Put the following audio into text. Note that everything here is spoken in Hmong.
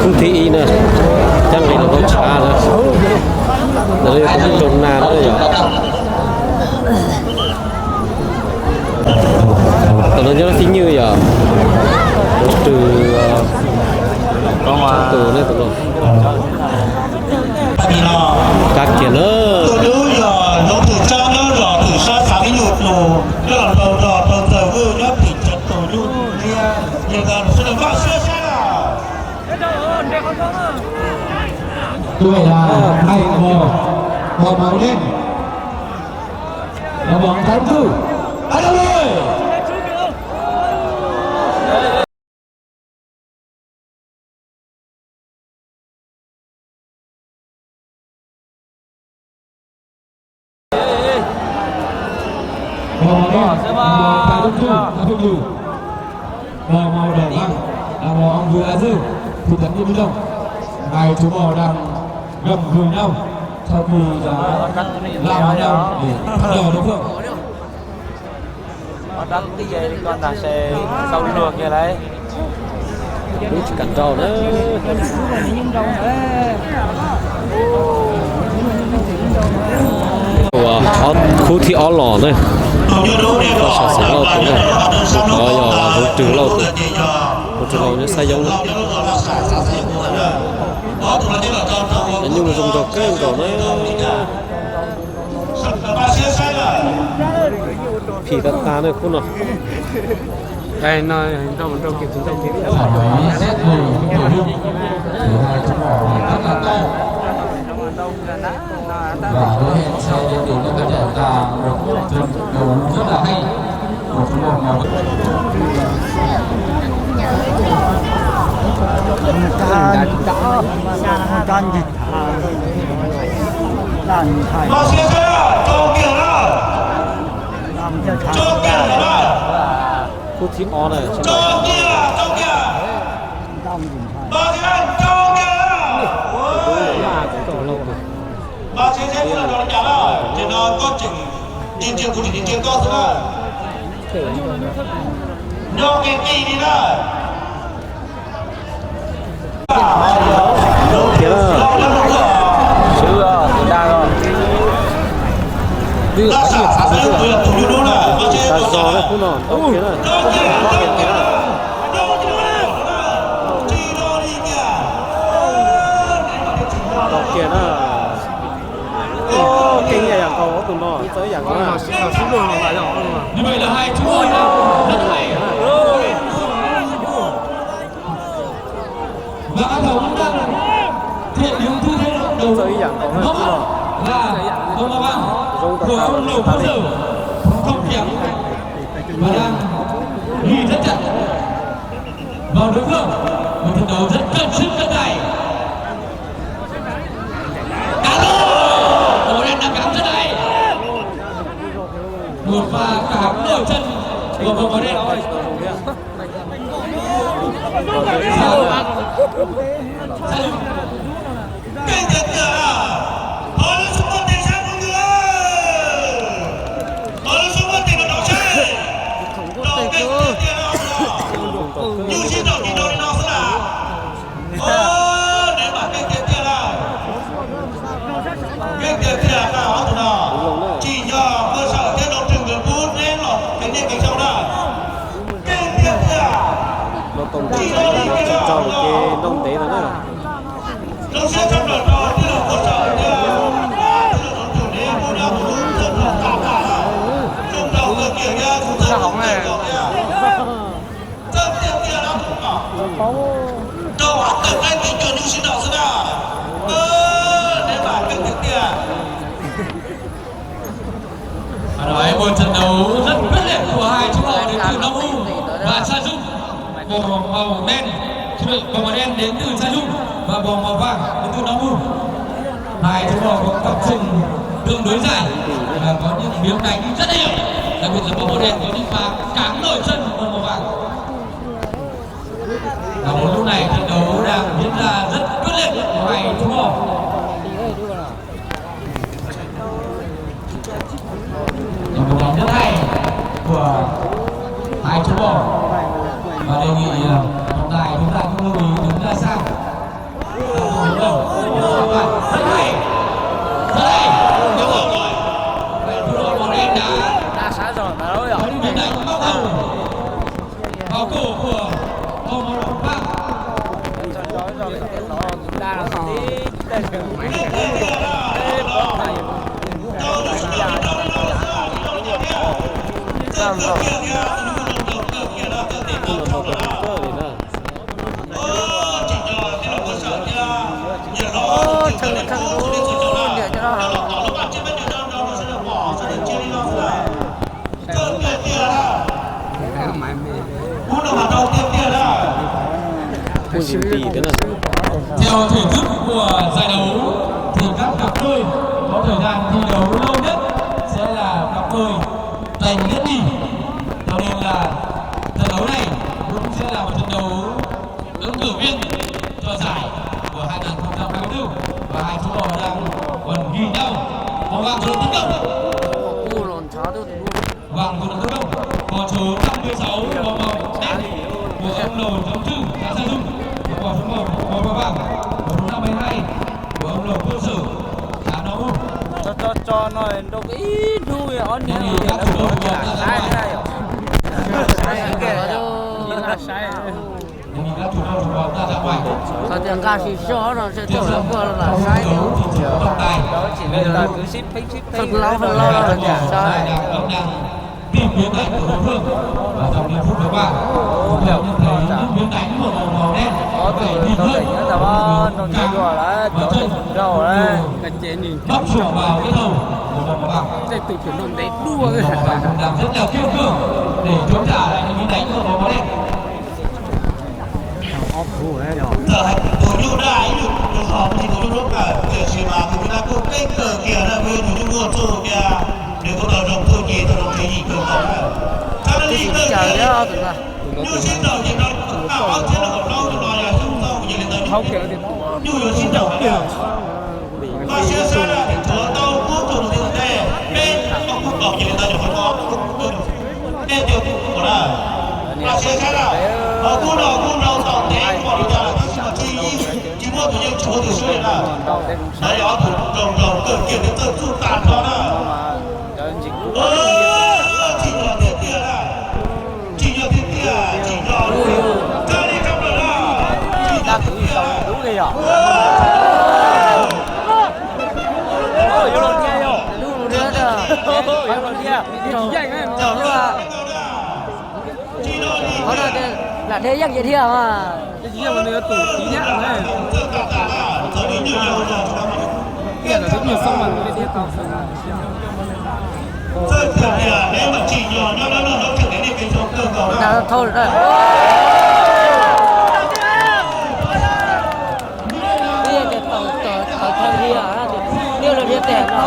Khub thib ib na, cab nqis los rau tshav na. Ntawm no yog tus neeg rau na na yom. Tus no nyob tib nyuag yom, tus twg, tus ne tus no. Kab kiag na. Tus này là hai màu, màu, màu đen. Màu, màu đen. Ăn đâu đây. Màu đỏ, màu vàng, màu đỏ vàng, là màu ông vừa A Dư, thì thật như trong. Hai chú bò đang gầm gừ nhau, sau khi đã lao vào nhau để thăm dò đối phương. Ua dab tij li koj ntag se, sau luag kiag lauj. Wb tsis kam nrau na. Ua ob, khub thib ob los na. Koj sawv xeem Lauj tus na. Tus tod yog Zoov Rwg Lauj tus. Zoov Rwg Lauj nyob Xab Yoob na. Cov nyuj zoo nraug kawg nkaus na. Phim tag tag na khub no. Khub thib ob na. Tiag na. Swb, tus dag os. Twb yog ib yam txhav xwb. Tag zog na khub no, tau kiag na. Tau kiag na. Keej ib yam nkaus ob tug no, txawj ib yam nkaus na. Txawj ib yam nkaus na, zoo tag tag li. Vào đối phương, một trận đấu rất cân sức cân tay. Alo, Màu Đen đang cắm chân đây. Một pha cắm nổi chân của Màu Đen. Kinh điển. Alo, xung quanh tiền sang con người ơi. Alo, xung quanh tiền nó đổ xe. Đổ kinh điển tiền nó đổ. Như xin đổ thì đổ đi nó xí là. Ơ, neb mam keej tiag tiag lawm. Keej tiag tiag na ob tug no. Tsim nyog Paj Sawm thiab Nuj Rwg nkawd pub neb los kev niaj kev xyoo na. Keej tiag tiag. Tsis tau li kev noj ntev no na. Zoo siab tshaj plaws rau tij laug Paj Sawm thiab tij laug Nuj Rwg neb pub neb tus lub txheej txheem tas tas na. Zoo nraug kawg kiag thiab kuv txhawb nkaus thiab. Txawj tiag tiag no, rau hauv tawm qaib tis cuag nyuj sib nraus xwb na. Neb mas keej tiag tiag. Phải nói một trận đấu rất quyết liệt của hai trung đội đến từ Đông U và Sa Dung. Vòng màu đen, trung đội vòng màu đen đến từ Sa Dung và vòng màu vàng đến từ Đông U. Hai trung đội có cặp sừng tương đối dài và có những miếng đánh rất là nhiều. Đặc biệt là vòng màu đen có những pha cáng nổi chân vòng màu vàng. Và một lúc này trận đấu đang diễn ra rất quyết liệt của hai trung đội. Một vòng rất hay của hai trung đội. Và đề nghị, ờ, trọng tài chúng ta cũng lưu ý đứng ra xa. Theo thể thức của giải đấu thì các cặp đôi có thời gian thi đấu lâu nhất sẽ là cặp đôi giành nhất nhì. Cho nên là trận đấu này cũng sẽ là một trận đấu ứng cử viên cho giải của hai nghìn không trăm hai mươi tư và hai chú bò đang còn ghi nhau. Cố gắng rồi tấn công. Vàng số tấn công có số năm mươi sáu của Mộc Đen, của ông Lầu Chống Trưng, xã Sa Dung, và có số một của Mộc Vàng, có số năm mươi hai của ông Lầu Quân Sự, xã Nau U. Tso tso tso no rau ib hnub ob hnub saib saib. Qhov tias nqa sis soj no ntshe tuaj los kuj lam saib thiab. Tsis li ntawd kwv sib pheeb sib pheeb, laus laus los tsis saib. Ob tug tau tseem nyob ntawm nroog Thav Yuag lawm, cov tseem nraug lawm. Tej tus tseem nrog ntes duaj. Tus nyuj daj ib nyuag tus hom tus nyuj lub kawm, tiam sis mas tus nyuj daj kuj keeb kawg kiag na, kuj yog tus nyuj muaj txuj tiag, nws kuj tau zoo txuj ci tau zoo tswv yim kawg nkaus na. Txhab li kawg kiag, nyuj sib nraum ces rau kaum ob txhiab rau kaum plaub tus no yog xyoo ntau ces li ntawd nyuj yuav sib nraum lawm. Koj siab sab na, tshuav tau kub rau tus tij ntej, peb koj kub kaum ces li ntawd nyuam qhuav koj kub rau tus tij ntej tiag kuv na. Koj siab sab na, ho kub no kub rau tau ntev npaum li cas lawm tab sis mas tsis, tsis muaj tus yeej tshuav tus siab li na. Ntawd yog ob tug nraug nraug kawg kiag thiab txawj txuj tag nrho na. Tsim nyog tiag tiag na. Tsim nyog tiag tiag, tsim nyog, kawg li rau lawm na. Tsim nyog tiag tiag. Lam dhia yeej ces dhia mas. Thauj lawm na.